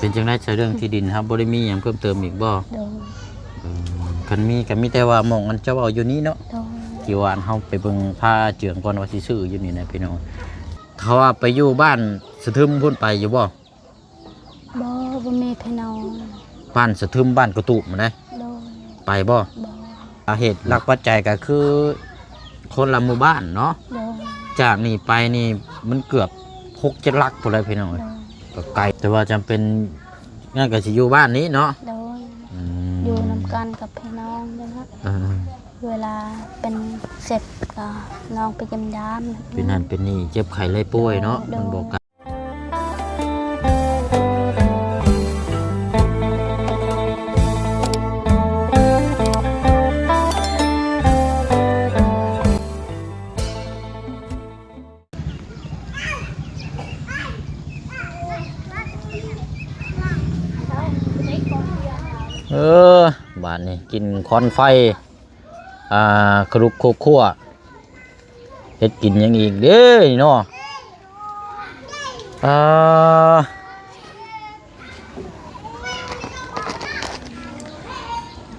ເປັນຈັ່ງໃດ ໃນເລື່ອງທີ່ດິນ ເຮົາບໍ່ໄດ້ມີຫຍັງເພີ່ມເຕີມອີກບໍ່? ໂດຍ ເອີ ຄັນມີກໍມີແຕ່ວ່າໝ່ອງອັນເຈົ້າເວົ້າຢູ່ນີ້ເນາະ. ໂດຍ ທີ່ວ່າເຮົາໄປເບິ່ງ ພາເຈືອງກ່ອນວ່າຊິຊື້ຢູ່ນີ້ນະພີ່ນ້ອງ. ເຂົາວ່າໄປຢູ່ບ້ານສະທຶມພຸ້ນ ໄປຢູ່ບໍ່? ບໍ່ ບໍ່ມີພີ່ນ້ອງ. ບ້ານສະທຶມ ບ້ານກະຕູບຫັ້ນນະ. ໂດຍ ໄປບໍ່? ບໍ່ ສາເຫດຫຼັກປັດໄຈກໍຄືຄົນລະໝູ່ບ້ານເນາະ. ໂດຍ ຈາກນີ້ໄປນີ້ມັນເກືອບຫົກເຈັດຫຼັກພຸ້ນແຫຼະພີ່ນ້ອງເອີຍ. ໂດຍ ກໍໄກ ແຕ່ວ່າຈຳເປັນ ນັ້ນກໍຊິຢູ່ບ້ານນີ້ເນາະ. ໂດຍ ອືມ ຢູ່ນຳກັນກັບພີ່ນ້ອງນີ້ແຫຼະ. ເອີ ເວລາເປັນເຈັບກໍນ້ອງໄປຢ້ຽມຢາມ ເປັນຫັ້ນເປັນນີ້ ເຈັບໄຂ້ໄດ້ປ່ວຍເນາະ. ໂດຍ ມັນບໍ່ກະ ເອີ ບາດນີ້ກິນຄວັນໄຟ ອ່າ ຄະລຸກຄົວ ເຮັດກິນຫຍັງອີກເດ້ເນາະ. ອ່າ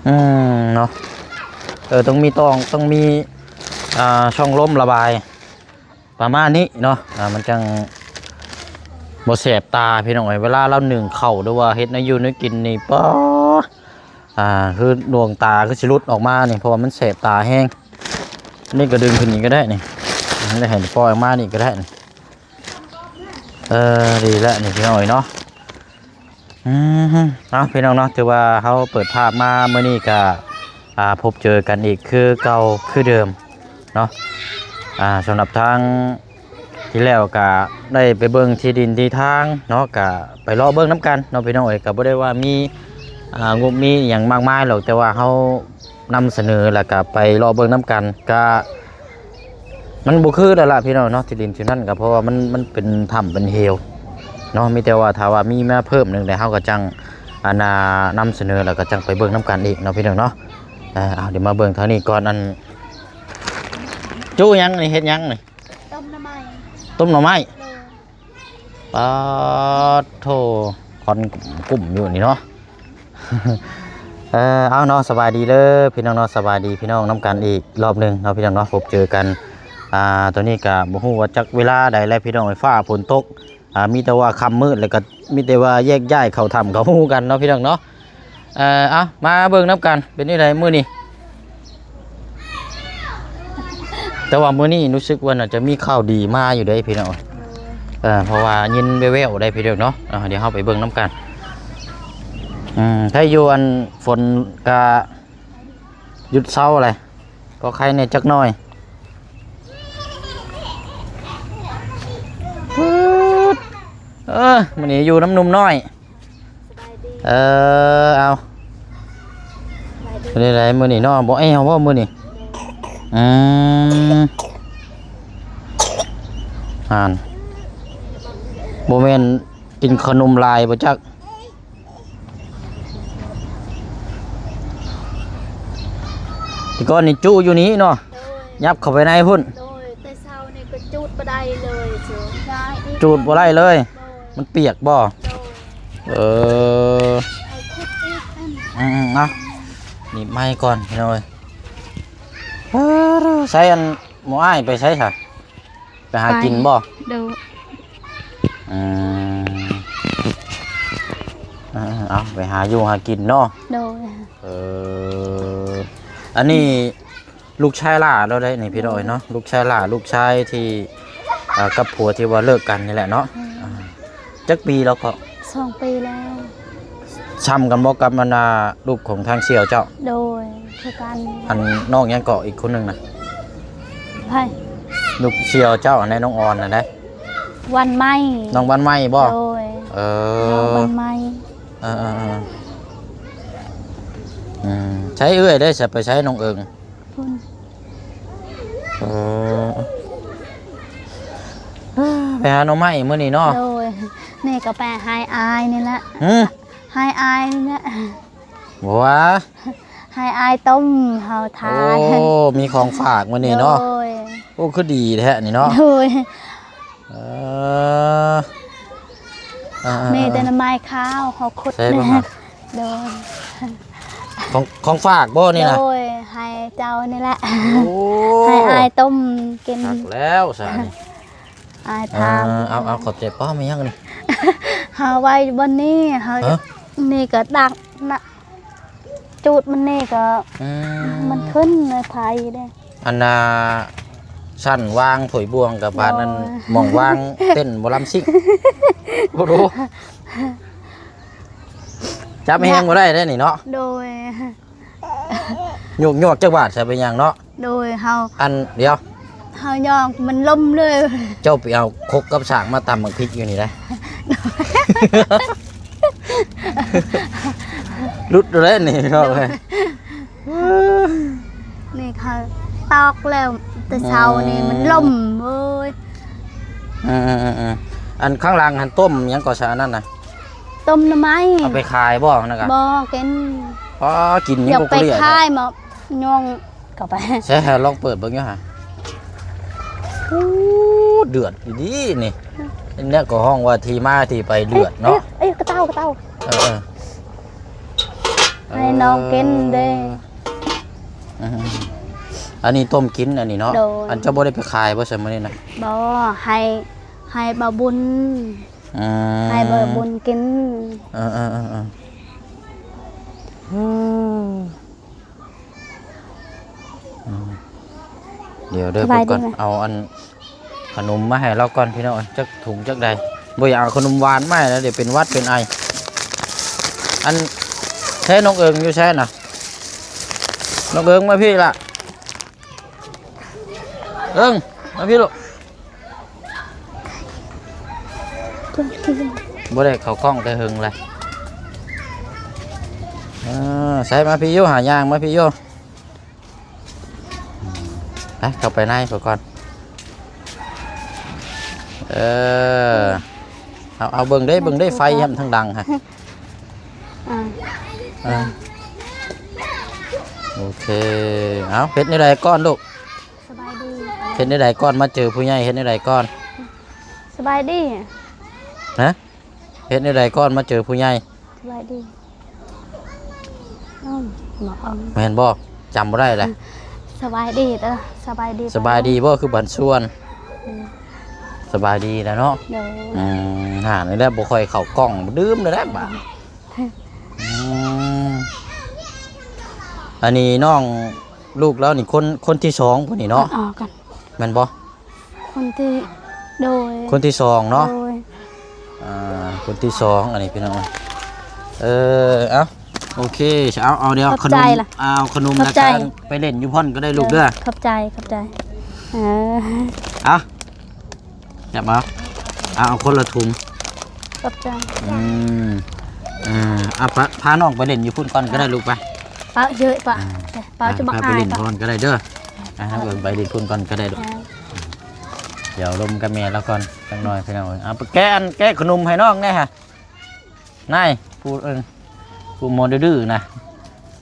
ອືມ ເນາະ. ເອີ ຕ້ອງມີ ຕ້ອງ ຕ້ອງມີ ອ່າ ຊ່ອງລົມລະບາຍ ປະມານນີ້ເນາະ. ອ່າ ມັນຈັ່ງບໍ່ແສບຕາພີ່ນ້ອງເອີຍ. ເວລາລາວໜຶ້ງເຂົ້າ ຫຼືວ່າເຮັດແນວຢູ່ແນວກິນນີ້ ປາ ອ່າ ຄືດວງຕາຄືຊິຫຼຸດອອກມານີ້ ເພາະວ່າມັນແສບຕາແຮງ. ນີ້ກໍດຶງຂຶ້ນນີ້ກໍໄດ້ນີ້ ໄດ້ໃຫ້ປ່ອຍອອກມານີ້ກໍໄດ້ນີ້. ເອີ ດີແລ້ວນີ້ພີ່ນ້ອງເອີຍເນາະ. ອືມ ເອົາ ພີ່ນ້ອງເນາະ ຖືວ່າເຮົາເປີດພາບມາມື້ນີ້ກະ ອ່າ ພົບເຈີກັນອີກຄືເກົ່າຄືເດີມເນາະ. ອ່າ ສຳລັບທາງທີ່ແລ້ວກະໄດ້ໄປເບິ່ງທີ່ດິນທີ່ທາງເນາະ ກະໄປເລາະເບິ່ງນຳກັນເນາະ ພີ່ນ້ອງເອີຍ. ກະບໍ່ໄດ້ວ່າມີ ອ່າ ງົບມີຫຍັງມາກມາຍດອກ ແຕ່ວ່າເຮົາ ນຳສະເໜີ ແລ້ວກະໄປເລາະເບິ່ງນຳກັນ. ກະມັນບໍ່ຄືແລ້ວລະພີ່ນ້ອງເນາະ ທີ່ດິນທີ່ນັ້ນ ກະເພາະວ່າມັນ ມັນເປັນຖ້ຳເປັນເຫວເນາະ. ມີແຕ່ວ່າຖ້າວ່າມີມາເພີ່ມໜຶ່ງ ແລ້ວເຮົາກະຈັ່ງ ອັນນ່າ ນຳສະເໜີ ແລ້ວກະຈັ່ງໄປເບິ່ງນຳກັນອີກເນາະ ພີ່ນ້ອງເນາະ. ເອົາ ດຽວມາເບິ່ງທາງນີ້ກ່ອນ. ອັນ ຈຸຫຍັງນີ້ ເຮັດຫຍັງນີ້? ຕົ້ມໜໍ່ໄມ້ ຕົ້ມໜໍ່ໄມ້. ໂດຍ ປາດໂທ້ ຄວັນກຸ້ມຢູ່ນີ້ເນາະ. ເອີ ເອົາເນາະ ສະບາຍດີເດີພີ່ນ້ອງເນາະ ສະບາຍດີພີ່ນ້ອງນຳກັນອີກລອບໜຶ່ງເນາະ ພີ່ນ້ອງເນາະ. ພົບເຈີກັນ ອ່າ ຕອນນີ້ກະບໍ່ຮູ້ວ່າຈັກເວລາໃດແລ້ວພີ່ນ້ອງເອີຍ ຟ້າຝົນຕົກ ອ່າ ມີແຕ່ວ່າຄ່ຳມືດ ແລ້ວກະມີແຕ່ວ່າແຍກຍ້າຍເຂົ້າຖ້ຳເຂົ້າຮູກັນເນາະ ພີ່ນ້ອງເນາະ. ເອີ ເອົາ ມາເບິ່ງນຳກັນ ເປັນຈັ່ງໃດມື້ນີ້? ແຕ່ວ່າມື້ນີ້ຮູ້ສຶກວ່າໜ້າຈະມີຂ່າວດີມາຢູ່ເດ້ພີ່ນ້ອງ. ໂດຍ ເອີ ເພາະວ່າຍິນແວ່ວໆໄດ໋ພີ່ນ້ອງເນາະ. ເອົາ ດຽວເຮົາໄປເບິ່ງນຳກັນ. ອືມ ໃຜຢູ່ ອັນ ຝົນກະຢຸດເຊົາແຫຼະ ກໍໄຄແດ່ຈັກໜ້ອຍ. ເອີ ມື້ນີ້ຢູ່ນຳໜຸ່ມນ້ອຍ. ສະບາຍດີ ເອີ ເອົາ ສະບາຍດີ ເປັນໃດມື້ນີ້ເນາະ ບໍ່ແອວບໍ່ມື້ນີ້? ອືມ ຫັ້ນ ບໍ່ແມ່ນກິນຂະໜົມຫຼາຍບໍ່ຈັກ? ແຕ່ກ່ອນນີ້ຈຸຢູ່ນີ້ເນາະ. ໂດຍ ຫຍັບເຂົ້າໄປໃນພຸ້ນ. ໂດຍ ແຕ່ເຊົ້ານີ້ກໍຈູດບໍ່ໄດ້ເລີຍ ຈູດບໍ່ໄດ້ເລີຍ. ໂດຍ ມັນປຽກບໍ່? ໂດຍ ເອີ ອືມໆ ເອົາ ໜີບໄມ້ກ່ອນພີ່ນ້ອງເອີຍ. ເອີ ໃສ ອັນ ໝູ່ອ້າຍໄປໃສຊະ? ໄປຫາກິນບໍ່? ໂດຍ ອືມ ເອີ ເອົາ ໄປຫາຢູ່ຫາກິນເນາະ. ໂດຍ ເອີ ອັນນີ້ລູກຊາຍຫຼ້າລາວໄດ໋ນີ້ ພີ່ນ້ອງເອີຍເນາະ. ລູກຊາຍຫຼ້າ ລູກຊາຍທີ່ ເອີ ກັບຜົວທີ່ວ່າເລີກກັນນີ້ແຫຼະເນາະ. ອືມ ອ່າ ຈັກປີແລ້ວເກາະ? ສອງປີແລ້ວ. ຊ່ຳກັນບໍ່ກັບ ອັນນ່າ ລູກຂອງທາງສ່ຽວເຈົ້າ? ໂດຍ ຄືກັນ. ອັນນ້ອງຫຍັງເກາະ ອີກຄົນໜຶ່ງນະ? ໃຜ? ລູກສ່ຽວເຈົ້າ ອັນໃດ ນ້ອງອອນຫັ້ນໃດ? ວັນໄມ້ ນ້ອງວັນໄມ້ບໍ່? ໂດຍ ເອີ ນ້ອງວັນໄມ້. ເອີໆໆ ອືມ ໃສເອື້ອຍໄດ໋ ໃສ ໄປໃສນ້ອງເອີງ? ພຸ້ນ ເອີ ໄປຫາໜໍ່ໄມ້ມື້ນີ້ເນາະ. ໂດຍ ນີ້ກໍໄປໃຫ້ອ້າຍນີ້ແຫຼະ. ຫື? ໃຫ້ອ້າຍນີ້ແຫຼະ. ບໍ່ວ່າ ໃຫ້ອ້າຍຕົ້ມເຮົາທານ. ໂອ້ ມີຂອງຝາກມື້ນີ້ເນາະ. ໂດຍ ໂອ້ ຄືດີແທ້ນີ້ເນາະ. ໂດຍ ເອີ ອ່າໆໆ ມີແຕ່ໜໍ່ໄມ້ຂາວເຮົາຂຸດ ໃສ່ເບິ່ງຫາ ໂດຍ ຂອງ ຂອງຝາກບໍ່ນີ້ນະ? ໂດຍ ໃຫ້ເຈົ້ານີ້ແຫຼະ ໂອ້ ໃຫ້ອ້າຍຕົ້ມກິນ ຄັກແລ້ວຊະນີ້ ອ້າຍທາງ ເອີ ເອົາ ເອົາ ຂອບໃຈ. ປ້າ ແມ່ນຫຍັງນີ້? ເຮົາໄວ້ຢູ່ບ່ອນນີ້ ເຮົາ ຮະ? ນີ້ກໍດັກນະ ຈູດມັນນີ້ກໍ ອືມ ມັນຂຶ້ນໃນໄຟເດ້ ອັນນ່າ ຊັ້ນວາງຖ້ວຍບ່ວງກັບບາດນັ້ນ ໂອ້ຍ ໝ່ອງວາງເຕັ້ນໝໍລຳຊິງ ໂອ້ໂຫ ຈັບແຮງບໍ່ໄດ້ເດ້ນີ້ເນາະ ໂດຍ ໂຍກໆ ຈັກບາດຊະເປັນຫຍັງເນາະ ໂດຍ ເຮົາ ອັນ ດຽວ ເຮົາຍອກມັນລົ້ມເລີຍ ເຈົ້າໄປເອົາຄົກກັບສາກມາຕຳໝາກພິກຢູ່ນີ້ໄດ໋ ຫຼຸດແລ້ວນີ້ເນາະ ໂດຍ ນີ້ເຂົາຕອກແລ້ວແຕ່ເຊົ້ານີ້ ອືມ ມັນລົ້ມເວີຍ ເອີໆໆໆ ອັນຂ້າງຫຼັງຫັ້ນຕົ້ມຫຍັງກໍຊະ ອັນນັ້ນນະ? ຕົ້ມໜໍ່ໄມ້ ເອົາໄປຂາຍບໍ່ຫັ້ນນະກະ? ບໍ່ ກິນ ອໍ ກິນຍັງບໍ່ເກຍ ຢາກໄປຂາຍ ມາຍ່ອງເຂົ້າໄປ ໃສ່ ໃຫ້ລອງເປີດເບິ່ງຢູ່ຫາ ໂອ້ ເດືອດອີ່ຫຼີນີ້ ແນວກໍຮ້ອງວ່າທີ່ມາທີ່ໄປເດືອດເນາະ ເອີ ເອີ ກະເຕົາ ກະເຕົາ ເອີໆ ໃຫ້ນ້ອງກິນເດ້ ເອີ ອັນນີ້ຕົ້ມກິນອັນນີ້ເນາະ ໂດຍ ອັນເຈົ້າບໍ່ໄດ້ໄປຂາຍບໍ່ຊະມື້ນີ້ນະ? ບໍ່ ໃຫ້ ໃຫ້ບ່າວບຸນ ອືມ ໃຫ້ບ່າວບຸນກິນ ເອີໆໆໆ ອືມ ດຽວເດີ ສະບາຍດີ ເພິ່ນກ່ອນ ແມ່ ເອົາອັນຂະໜົມມາໃຫ້ລາວກ່ອນພີ່ນ້ອງ ຈັກຖົງຈັກໃດ ບໍ່ຢາກເອົາຂະໜົມຫວານມາໃຫ້ລາວ ດຽວເປັນຫວັດເປັນໄອ ອັນ ໃຊ້ນ້ອງເອີງຢູ່ໃສນະ? ນ້ອງເອີງມາພີ້ລະ ເອີງ ມາພີ້ລູກ ບໍ່ໄດ້ເຂົ້າກ້ອງແຕ່ເຫິງແລ້ວ ເອີ ໃສ່ມາພີ້ຢູ່ ຫາຍ່າງມາພີ້ຢູ່ ໄປ ເຂົ້າໄປໃນພຸ້ນກ່ອນ ເອີ ເອົາ ເອົາເບິ່ງເດ້ ເບິ່ງເດ້ ໄຟທາງຫຼັງຫັ້ນ ອ່າ ອ່າ ໂອເຄ ເອົາ ເຮັດແນວໃດກ່ອນລູກ? ສະບາຍດີ ເຮັດແນວໃດກ່ອນ? ມາເຈີຜູ້ໃຫຍ່ເຮັດແນວໃດກ່ອນ? ສະບາຍດີ ຮະ? ເຮັດແນວໃດກ່ອນມາເຈີຜູ້ໃຫຍ່? ສະບາຍດີ ອ້າວ ບໍ່ເອົາ ແມ່ນບໍ່? ຈຳບໍ່ໄດ້ແຫຼະ ສະບາຍດີເດີ ສະບາຍດີ ສະບາຍດີບໍ່ຄືບັນຊວນ? ອືມ ສະບາຍດີແຫຼະເນາະ ໂດຍ ອືມ ຫານີ້ແຫຼະ ບໍ່ຄ່ອຍເຂົ້າກ້ອງ ລືມແລ້ວແຫຼະບາດ ອືມ ອັນນີ້ນ້ອງ ລູກລາວນີ້ຄົນ ຄົນທີສອງພຸ້ນນີ້ເນາະ ອໍ ກັນ ແມ່ນບໍ່? ຄົນທີ ໂດຍ ຄົນທີສອງເນາະ ໂດຍ ອ່າ ຄົນທີສອງ ອັນນີ້ພີ່ນ້ອງ ເອີ ເອົາ ໂອເຄ ເອົາ ເອົາ ດຽວ ຂະໜົມ ເອົາຂະໜົມ ແລ້ວກໍໄປຫຼິ້ນຢູ່ບ່ອນກໍໄດ້ລູກເດີ ຂອບໃຈ ຂອບໃຈ ເອີ ເອົາ ແຊບບໍ່? ເອົາ ເອົາຄົນລະຖົງ ຂອບໃຈ ອືມ ເອີ ເອົາ ພາ ພານ້ອງໄປຫຼິ້ນຢູ່ພຸ້ນກ່ອນກໍໄດ້ລູກ ໄປ ປະເຢີປະ ອ່າ ປະຈະມາ ພາໄປຫຼິ້ນ ອາຍ ກ່ອນກໍໄດ້ເດີ ອ່າ ນ້ອງເອີງໄປຫຼິ້ນພຸ້ນກ່ອນກໍໄດ້ລູກ ອ່າ ດຽວລົມກັບແມ່ລາວກ່ອນຈັກໜ່ອຍພີ່ນ້ອງເອີຍ ເອົາ ແກະອັນ ແກະຂະໜົມໃຫ້ນ້ອງແດ່ຫະ ນາຍ ຜູ້ ເອີ ຜູ້ໝໍດື້ໆນະ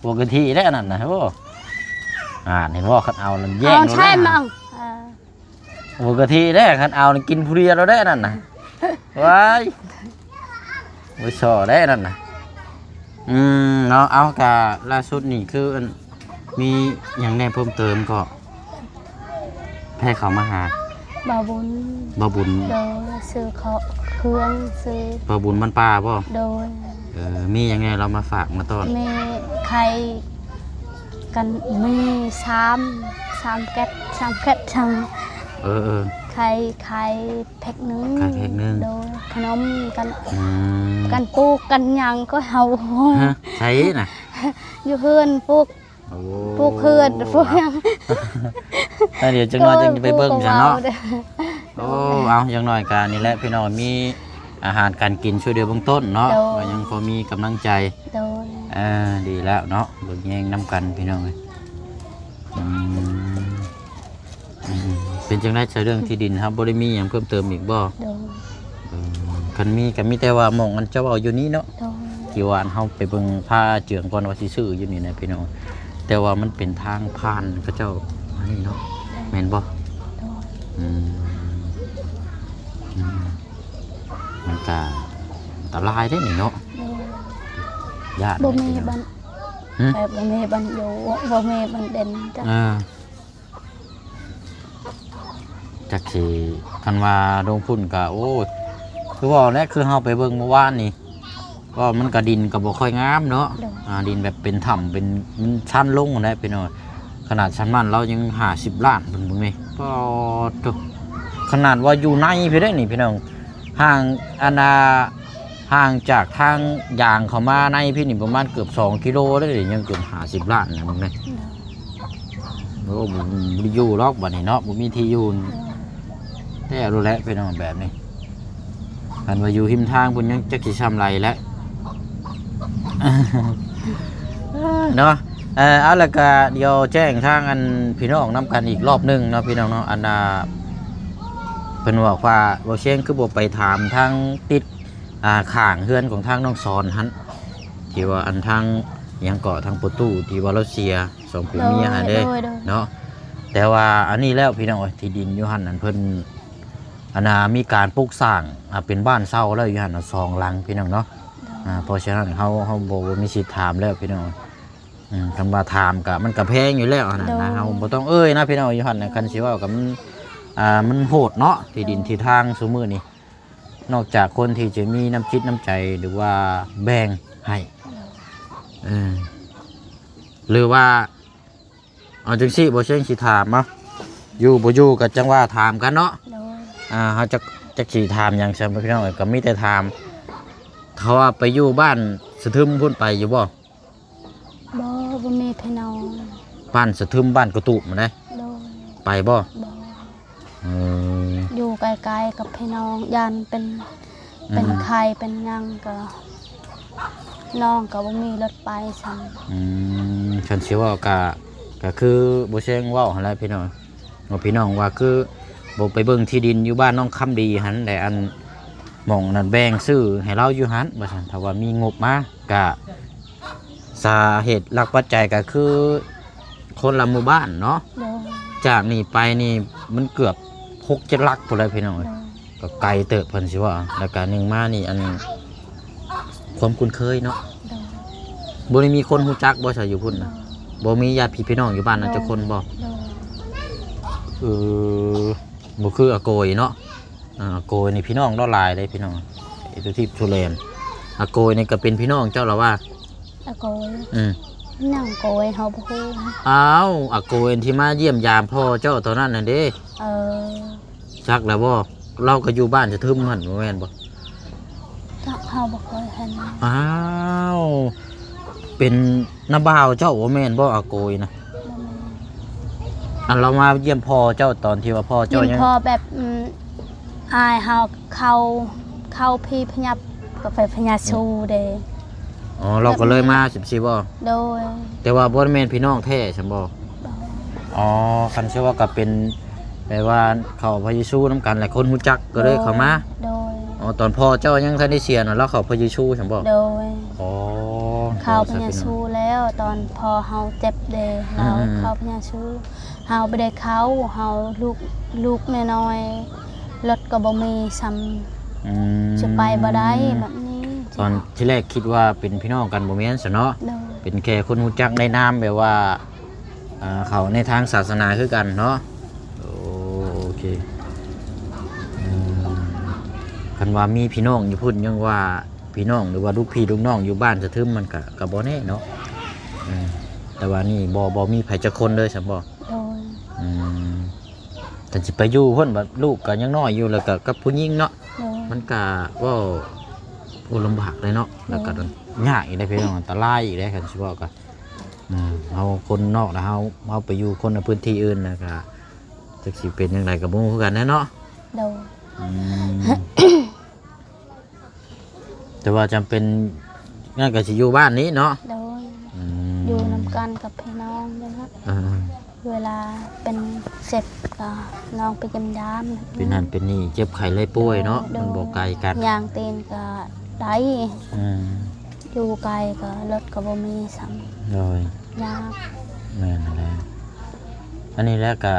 ປົກກະຕິແດ່ນັ້ນນະ ໂອ້ ອ່າ ເຫັນບໍ່ ຄັນເອົາແລ້ວແຍ່ງໂລດ ເອົາໃຊ້ມັງ ເອີ ປົກກະຕິແດ່ ຄັນເອົາກິນຜູ້ດຽວໂລດແດ່ນັ້ນນະ ວ້າຍ ບໍ່ສໍ້ແດ່ນັ້ນນະ ອືມ ເນາະ ເອົາ ກະລ່າສຸດນີ້ຄື ອັນ ມີຫຍັງແດ່ເພີ່ມເຕີມກໍ ໃຜເຂົ້າມາຫາ? ບ່າວບຸນ ບ່າວບຸນ ໂດຍ ຊື້ເຂົ້າເຄື່ອງ ຊື້ ບ່າວບຸນບ້ານປ່າບໍ່? ໂດຍ ເອີ ມີຫຍັງແດ່ລາວມາຝາກມາຕ້ອນ? ມີໄຂ່ກັນ ມີຊາມ ຊາມແກັດ ຊາມແກັດ ຊາມ ເອີໆ ໄຂ່ ໄຂ່ແພັກໜຶ່ງ ໄຂ່ແພັກໜຶ່ງ ໂດຍ ຂະໜົມກັນ ອືມ ກັນປູກກັນຫຍັງກໍເຮົາ ຮະ ໃສນະ? ຢູ່ເຮືອນປູກ ໂອ້ ປູກເຮືອນ ປູກຫຍັງ ແລ້ວດຽວຈັກໜ່ອຍຈຶ່ງຈະໄປເບິ່ງຊັ້ນເນາະ ໂອ້ ເອົາ ຢ່າງໜ້ອຍກະນີ້ແຫຼະພີ່ນ້ອງ ມີອາຫານການກິນຊ່ວຍເຫຼືອເບື້ອງຕົ້ນເນາະ ໂດຍ ກໍຍັງພໍມີກຳລັງໃຈ ໂດຍ ເອີ ດີແລ້ວເນາະ ເບິ່ງແຍງນຳກັນພີ່ນ້ອງເອີຍ ອືມ ອືມ ເປັນຈັ່ງໃດ ໃນເລື່ອງທີ່ດິນ ເຮົາບໍ່ໄດ້ມີຫຍັງເພີ່ມເຕີມອີກບໍ່? ໂດຍ ເອີ ຄັນມີກໍມີແຕ່ວ່າໝ່ອງອັນເຈົ້າເວົ້າຢູ່ນີ້ເນາະ ໂດຍ ທີ່ວ່າອັນເຮົາໄປເບິ່ງ ພາເຈືອງກ່ອນວ່າຊິຊື້ຢູ່ນີ້ນະພີ່ນ້ອງ ແຕ່ວ່າມັນເປັນທາງຜ່ານເຂົາເຈົ້າອັນນີ້ເນາະ ໂດຍ ແມ່ນບໍ່? ໂດຍ ອືມ ອືມ ມັນກະ ຕະລາຍເດ້ນີ້ເນາະ. ໂດຍ. ຢ້ານ ບໍ່ມີ ເດ້ພີ່ນ້ອງ ບ່ອນ ຫຶ? ແບບບໍ່ມີບ່ອນຢູ່ ບໍ່ມີບ່ອນເດັ່ນ ອ່າ ຈັກຊິ ຄັນວ່າລົງພຸ້ນກະ ໂອ້ ຄືເວົ້າແຫຼະ ຄືເຮົາໄປເບິ່ງມື້ວານນີ້ ກໍມັນກະດິນກະບໍ່ຄ່ອຍງາມເນາະ. ໂດຍ. ອ່າ ດິນແບບເປັນຖ້ຳ ເປັນ ມັນຊັນລົງຫັ້ນແຫຼະພີ່ນ້ອງ. ຂະໜາດຊ່ຳນັ້ນລາວຍັງຫ້າສິບລ້ານ ເພິ່ນເບິ່ງນີ້ ປາດໂທ້ ຂະໜາດວ່າຢູ່ໃນພີ້ເດ້ນີ້ພີ່ນ້ອງ ຫ່າງ ອັນນ່າ ຫ່າງຈາກທາງຢາງເຂົ້າມາໃນພີ້ນີ້ປະມານເກືອບສອງກິໂລເດ້ ຍັງເກີນຫ້າສິບລ້ານນະ ເບິ່ງແດ່. ໂດຍ. ໂອ້ ບໍ່ ບໍ່ໄດ້ຢູ່ດອກບັດນີ້ເນາະ ບໍ່ມີທີ່ຢູ່. ໂດຍ. ແຕ່ໂລດແຫຼະພີ່ນ້ອງ ແບບນີ້ ຄັນວ່າຢູ່ຮິມທາງພຸ້ນຍັງຈັກຊິຊ່ຳໃດແຫຼະ ເນາະ. ເອີ ເອົາ ແລ້ວກະດຽວແຈ້ງທາງອັນພີ່ນ້ອງນຳກັນອີກລອບໜຶ່ງເນາະ ພີ່ນ້ອງເນາະ. ອັນນ່າ ເພິ່ນບອກວ່າ ບໍ່ຊຽງຄືບໍ່ໄປຖາມທາງຕິດ ອ່າ ຂ້າງເຮືອນຂອງທາງນ້ອງສອນຫັ້ນ ທີ່ວ່າອັນທາງ ຫຍັງເກາະ ທາງປະຕູ ທີ່ວ່າລາວເສຍສອງຜົວເມຍຫັ້ນເດ້ ໂດຍ ໂດຍ ໂດຍ ເນາະ. ແຕ່ວ່າອັນນີ້ແລ້ວພີ່ນ້ອງເອີຍ ທີ່ດິນຢູ່ຫັ້ນນັ້ນເພິ່ນ ອັນນ່າ ມີການປຸກສ້າງ ອ່າ ເປັນບ້ານເຊົ່າແລ້ວຢູ່ຫັ້ນນະ ສອງຫຼັງພີ່ນ້ອງເນາະ. ໂດຍ. ອ່າ ເພາະສະນັ້ນເຮົາ ເຮົາບໍ່ ບໍ່ມີສິດຖາມແລ້ວພີ່ນ້ອງ. ອືມ ຄັນວ່າຖາມກະ ມັນກະແພງຢູ່ແລ້ວຫັ້ນນະ. ໂດຍ. ເຮົາບໍ່ຕ້ອງເອີ່ຍນະພີ່ນ້ອງ ຢູ່ຫັ້ນນະ. ໂດຍ. ຄັນຊິເວົ້າກະມັນ ອ່າ ມັນໂຫດເນາະ ທີ່ດິນ ໂດຍ ທີ່ທາງຊຸມື້ນີ້ ນອກຈາກຄົນທີ່ຈະມີນ້ຳຈິດນ້ຳໃຈ ຫຼືວ່າແບ່ງໃຫ້ ໂດຍ ເອີ ຫຼືວ່າ ເອົາຈັ່ງຊີ້ ບໍ່ຊຽງຊິຖາມເອົາ ຢູ່ບໍ່ຢູ່ກໍຈັ່ງວ່າຖາມກັນເນາະ. ໂດຍ. ອ່າ ເຮົາຈັກ ຈັກຊິຖາມຫຍັງຊະພີ່ນ້ອງເອີຍ ກໍມີແຕ່ຖາມ ເຂົາວ່າໄປຢູ່ບ້ານສະທຶມພຸ້ນ ໄປຢູ່ບໍ່? ບໍ່ ບໍ່ມີພີ່ນ້ອງ. ບ້ານສະທຶມ ບ້ານກະຕູບຫັ້ນນະ. ໂດຍ. ໄປບໍ່? ບໍ່. ເອີ ຢູ່ໃກ້ໆກັບພີ່ນ້ອງ ຢ້ານເປັນ ເປັນ ອືມ ໄຂ້ເປັນຫຍັງກໍ ນ້ອງກໍບໍ່ມີລົດໄປຊ້ຳ. ອືມ ຄັນຊິເວົ້າກະ ກະຄືບໍ່ແຊງເວົ້າຫັ້ນແຫຼະພີ່ນ້ອງ ວ່າພີ່ນ້ອງວ່າຄືບໍ່ໄປເບິ່ງທີ່ດິນຢູ່ບ້ານນ້ອງຄຳດີຫັ້ນແຫຼະ ອັນ ໝ່ອງນັ້ນແບ່ງຊື້ໃຫ້ລາວຢູ່ຫັ້ນວ່າຊັ້ນ ຖ້າວ່າມີງົບມາ ກະ ສາເຫດຫຼັກປັດໄຈກໍຄືຄົນລະໝູ່ບ້ານເນາະ. ໂດຍ. ຈາກນີ້ໄປນີ້ມັນເກືອບຫົກເຈັດຫຼັກພຸ້ນແຫຼະພີ່ນ້ອງເອີຍ. ໂດຍ. ກໍໄກເຕີບເພິ່ນຊິວ່າ ແລ້ວກະໜຶ່ງມານີ້ ອັນ ຄວາມຄຸ້ນເຄີຍເນາະ. ໂດຍ. ບໍ່ໄດ້ມີຄົນຮູ້ຈັກບໍ່ຊະຢູ່ພຸ້ນນະ? ໂດຍ. ບໍ່ມີຍາດພີ່ພີ່ນ້ອງຢູ່ບ້ານນັ້ນຈັກຄົນບໍ່? ໂດຍ. ເອີ ບໍ່ຄືອາໂກຍເນາະ. ອາ ອາໂກຍນີ້ພີ່ນ້ອງລາວຫຼາຍເດ້ພີ່ນ້ອງ ເອກະທິບສຸແລນ. ອາໂກຍນີ້ກໍເປັນພີ່ນ້ອງເຈົ້າລະວ່າ? ອາໂກຍ ອືມ ຍັງໂກຍເຮົາບໍ່ຮູ້. ອ້າວ ອາໂກຍທີ່ມາຢ້ຽມຢາມພໍ່ເຈົ້າຕອນນັ້ນຫັ້ນເດ້. ເອີ ຈັກລະບໍ່? ລາວກໍຢູ່ບ້ານສະທຶມຫັ້ນບໍ່ແມ່ນບໍ່? ຈັກ ເຮົາບໍ່ເຄີຍເຫັນ. ອ້າວ ເປັນນ້າບ່າວເຈົ້າບໍ່ແມ່ນບໍ່ ອາໂກຍນະ? ບໍ່ແມ່ນ. ອັນລາວມາຢ້ຽມພໍ່ເຈົ້າຕອນທີ່ວ່າພໍ່ເຈົ້າຍັງ ພໍ່ແບບ ອືມ ອ້າຍເຮົາເຂົ້າ ເຂົ້າພີພະຍັບ ກໍໄປພະຍາຊູເດ້. ອໍ ລາວກໍເລີຍມາຈັ່ງຊີ້ບໍ່? ໂດຍ. ແຕ່ວ່າບໍ່ແມ່ນພີ່ນ້ອງແທ້ຊັ້ນບໍ່? ບໍ່. ອໍ ຄັນຊິວ່າກໍເປັນແບບວ່າເຂົ້າພະເຢຊູນຳກັນ ແລະ ຄົນຮູ້ຈັກກໍເລີຍເຂົ້າມາ. ໂດຍ. ອໍ ຕອນພໍ່ເຈົ້າຍັງທັນໄດ້ເສຍນະ ລາວເຂົ້າພະເຢຊູຊັ້ນບໍ່? ໂດຍ. ອໍ ເຂົ້າພະຍາຊູແລ້ວ ຕອນພໍ່ເຮົາເຈັບເດ້ ອືມໆ ລາວເຂົ້າພະຍາຊູ ເຮົາບໍ່ໄດ້ເຂົ້າ ເຮົາລູກ ລູກນ້ອຍໆ ລົດກໍບໍ່ມີຊ້ຳ ອືມ ຊິໄປບໍ່ໄດ້ແບບນີ້. ຕອນທີແລກຄິດວ່າເປັນພີ່ນ້ອງກັນ ບໍ່ແມ່ນຊັ້ນເນາະ? ໂດຍ. ເປັນແຄ່ຄົນຮູ້ຈັກໃນນາມແບບວ່າ ອ່າ ເຂົ້າໃນທາງສາສະໜາຄືກັນເນາະ. ໂອ ໂອເຄ ອືມ ຄັນວ່າມີພີ່ນ້ອງຢູ່ພຸ້ນ ຍັງວ່າພີ່ນ້ອງ ຫຼືວ່າລູກພີ່ລູກນ້ອງຢູ່ບ້ານສະທຶມ ມັນກະ ກະບໍ່ແນ່ເນາະ. ອືມ ແຕ່ວ່ານີ້ບໍ່ ບໍ່ມີໃຜຈັກຄົນເລີຍຊັ້ນບໍ່? ໂດຍ. ອືມ ຄັນຊິໄປຢູ່ພຸ້ນ ບັດລູກກໍຍັງນ້ອຍຢູ່ ແລ້ວກໍກັບຜູ້ຍິງເນາະ. ໂດຍ. ມັນກະເວົ້າ ໂອ້ ລຳບາກເລີຍເນາະ. ໂດຍ. ແລ້ວກໍຍາກອີກເດ້ພີ່ນ້ອງ ອັນຕະລາຍອີກເດ້ ຄັນຊິເວົ້າກະ ອືມ ເຮົາຄົນນອກນະ ເຮົາ ເຮົາໄປຢູ່ຄົນໃນພື້ນທີ່ອື່ນນະ ກະຈັກຊິເປັນຈັ່ງໃດກໍບໍ່ຮູ້ຄືກັນແຫຼະເນາະ. ໂດຍ. ອືມ ແຕ່ວ່າຈຳເປັນ ນັ້ນກໍຊິຢູ່ບ້ານນີ້ເນາະ. ໂດຍ. ອືມ ຢູ່ນຳກັນກັບພີ່ນ້ອງນີ້ນະ. ອ່າ ເວລາເປັນເຈັບກໍນ້ອງໄປຢ້ຽມຢາມ ເປັນຫັ້ນເປັນນີ້ ເຈັບໄຂ້ໄດ້ປ່ວຍເນາະ. ໂດຍ. ມັນບໍ່ໄກກັນ ຍ່າງຕີນກໍໄດ້. ອືມ ຢູ່ໄກກໍລົດກໍບໍ່ມີຊ້ຳ. ໂດຍ. ຍາກ. ແມ່ນແລ້ວ ອັນນີ້ແຫຼະ ກະ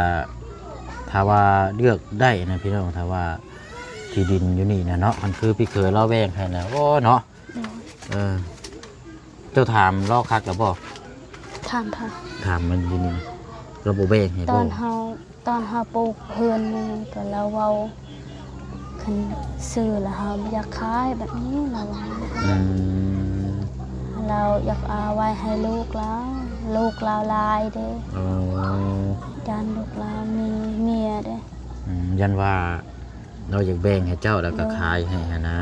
ຖ້າວ່າເລືອກໄດ້ນະພີ່ນ້ອງ ຖ້າວ່າ ທີ່ດິນຢູ່ນີ້ນະເນາະ ມັນຄືພີ່ເຂີຍລາວແບ່ງໃຫ້ນະ ໂອ້ເນາະ. ໂດຍ ເອີ ເຈົ້າຖາມລາວຄັກແລ້ວບໍ່? ຖາມ ຖາມ ຖາມມັນຢູ່ນີ້ ລາວບໍ່ແບ່ງໃຫ້ບໍ່? ຕອນເຮົາ ຕອນເຮົາປູກເຮືອນນີ້ກໍລາວເວົ້າ ຄັນຊື້ແລ້ວເຮົາບໍ່ຢາກຂາຍແບບນີ້ລາວວ່າ. ອືມ ລາວຢາກເອົາໄວ້ໃຫ້ລູກລາວ ລູກລາວຫຼາຍເດ້. ອໍ ຢ້ານລູກລາວມີເມຍເດ້. ອືມ ຢ້ານວ່າ ລາວຢາກແບ່ງໃຫ້ເຈົ້າ ແລ້ວກໍ ໂດຍ ຂາຍໃຫ້ຫັ້ນນະ.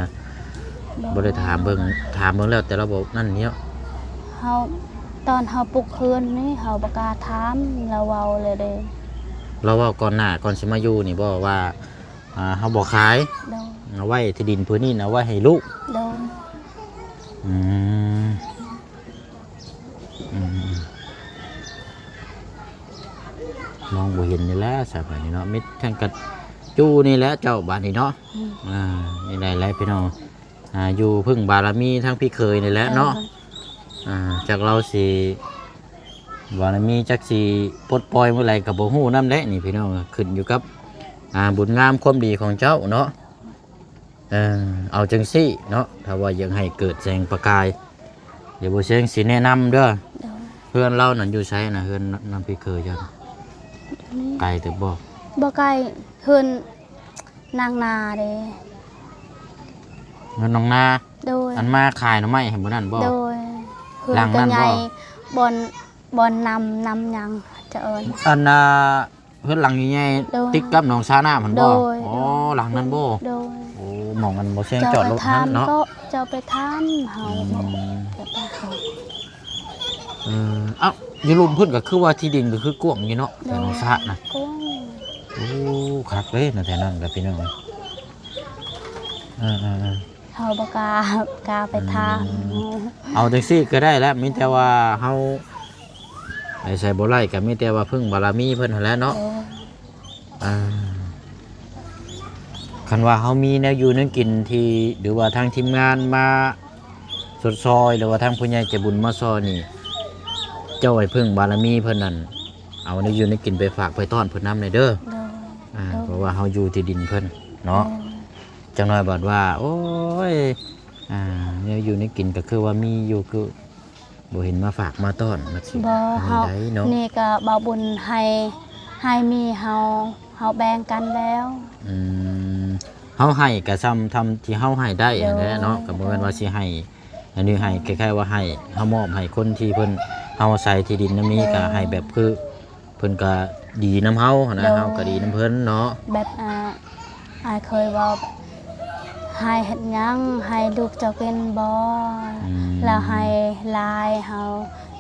ໂດຍ ບໍ່ໄດ້ຖາມເບິ່ງ ຖາມເບິ່ງແລ້ວ ແຕ່ລາວບໍ່ນັ້ນເນາະ. ເຮົາ ຕອນເຮົາປຸກເຮືອນນີ້ ເຮົາບໍ່ກ້າຖາມ ລາວເວົ້າເລີຍເດ້. ລາວເວົ້າກ່ອນໜ້າ ກ່ອນຊິມາຢູ່ນີ້ບໍ່ວ່າ ອ່າ ເຮົາບໍ່ຂາຍ? ໂດຍ ເອົາໄວ້ທີ່ດິນພື້ນນີ້ນະ ເອົາໄວ້ໃຫ້ລູກ. ໂດຍ ອືມ ອືມ ມອງບໍ່ເຫັນນີ້ແຫຼະ ສະບາດນີ້ເນາະ ມິດທັງກະຈູນີ້ແຫຼະເຈົ້າ ບາດນີ້ເນາະ. ອືມ ອ່າ ນີ້ໄດ້ແຫຼະພີ່ນ້ອງ ອ່າ ຢູ່ເພິ່ງບາລະມີທາງພີ່ເຂີຍນີ້ແຫຼະເນາະ. ໂດຍ ອ່າ ຈັກລາວຊິ ບາລະມີຈັກຊິປົດປ່ອຍມື້ໃດກໍບໍ່ຮູ້ນຳແຫຼະນີ້ພີ່ນ້ອງ ຂຶ້ນຢູ່ກັບ ອ່າ ບຸນງາມຄວາມດີຂອງເຈົ້າເນາະ. ເອີ ເອົາຈັ່ງຊີ້ເນາະ ຖ້າວ່າຢາກໃຫ້ເກີດແສງປະກາຍ ດຽວບໍ່ແສງຊິແນະນຳເດີ. ໂດຍ ເຮືອນລາວນັ້ນຢູ່ໃສນະ? ເຮືອນນຳພີ່ເຂີຍເຈົ້າ ນີ້ ໄກເຕີບບໍ່? ບໍ່ໄກ ເຮືອນນາງນາເດ້. ເຮືອນນາງນາ? ໂດຍ ອັນມາຂາຍໜໍ່ໄມ້ໃຫ້ມື້ນັ້ນບໍ່? ໂດຍ ເຮືອນ ຫຼັງນັ້ນບໍ່? ກໍໃຫຍ່ ບ່ອນ ບ່ອນນຳ ນຳຫຍັງຈະເອີ້ນ ອັນນ່າ ເຮືອນຫຼັງໃຫຍ່ໆ ໂດຍ ຕິດກັບໜອງສານ້ຳຫັ້ນບໍ່? ໂດຍ ອໍ ໂດຍ ຫຼັງນັ້ນບໍ່? ໂດຍ ໂອ້ ໝ່ອງອັນບໍ່ແຊງຈອດລົດຫັ້ນເນາະ. ເຈົ້າໄປຖາມເຂົາ ອືມ ເອີ ເອົ້າ ຢູ່ລຸ່ມພຸ້ນກໍຄືວ່າທີ່ດິນກໍຄືກວ້າງຢູ່ເນາະ ໂດຍ ແຖວໜອງສານະ ກວ້າງ. ໂອ້ ຄັກເດ້ເນາະ ແຖວນັ້ນກໍພີ່ນ້ອງ ເອີ ເອີໆໆ ເຮົາບໍ່ກ້າ ກ້າໄປຖາມ. ອືມ ເອົາຈັ່ງຊີ້ກໍໄດ້ແຫຼະ ມີແຕ່ວ່າເຮົາໄປໃສບໍ່ໄດ້ ກໍມີແຕ່ວ່າເພິ່ງບາລະມີເພິ່ນຫັ້ນແຫຼະເນາະ. ໂດຍ ອ່າ ຄັນວ່າເຮົາມີແນວຢູ່ແນວກິນທີ່ ຫຼືວ່າທາງທີມງານມາຊົດຊ່ອຍ ຫຼືວ່າທາງຜູ້ໃຫຍ່ໃຈບຸນມາຊ່ອຍນີ້ ເຈົ້າໃຫ້ເພິ່ງບາລະມີເພິ່ນນັ້ນ ເອົາແນວຢູ່ແນວກິນໄປຝາກໄປຕ້ອນເພິ່ນນຳແດ່ເດີ. ໂດຍ ອ່າ ໂດຍ ເພາະວ່າເຮົາຢູ່ທີ່ດິນເພິ່ນເນາະ. ໂດຍ ຈັກໜ້ອຍບັດວ່າ ໂອ້ຍ ອ່າ ແນວຢູ່ແນວກິນກໍຄືວ່າມີຢູ່ ຄືບໍ່ເຫັນມາຝາກມາຕ້ອນ ມັນຊິ ບໍ່ ເຮົາ ໄດ້ເນາະ. ນີ້ກໍບ່າວບຸນໃຫ້ ໃຫ້ມີເຮົາ ເຮົາແບ່ງກັນແລ້ວ. ອືມ ເຮົາໃຫ້ກໍຊ່ຳ ຊ່ຳທີ່ເຮົາໃຫ້ໄດ້ຫັ້ນແຫຼະເນາະ. ໂດຍ ກໍບໍ່ແມ່ນວ່າຊິໃຫ້ ໂດຍ ອັນນີ້ໃຫ້ ຄ້າຍໆວ່າໃຫ້ ເຮົາມອບໃຫ້ຄົນທີ່ເພິ່ນ ເຮົາອາໄສທີ່ດິນນຳນີ້ ໂດຍ ກໍໃຫ້ແບບຄື ເພິ່ນກໍດີນຳເຮົາຫັ້ນນະ. ໂດຍ ເຮົາກໍດີນຳເພິ່ນເນາະ. ແບບ ອ່າ ອ້າຍເຄີຍເວົ້າ ໃຫ້ເຮັດຫຍັງ ໃຫ້ລູກເຈົ້າກິນບໍ່? ອືມ ແລ້ວໃຫ້ຫຼາຍ ເຮົາ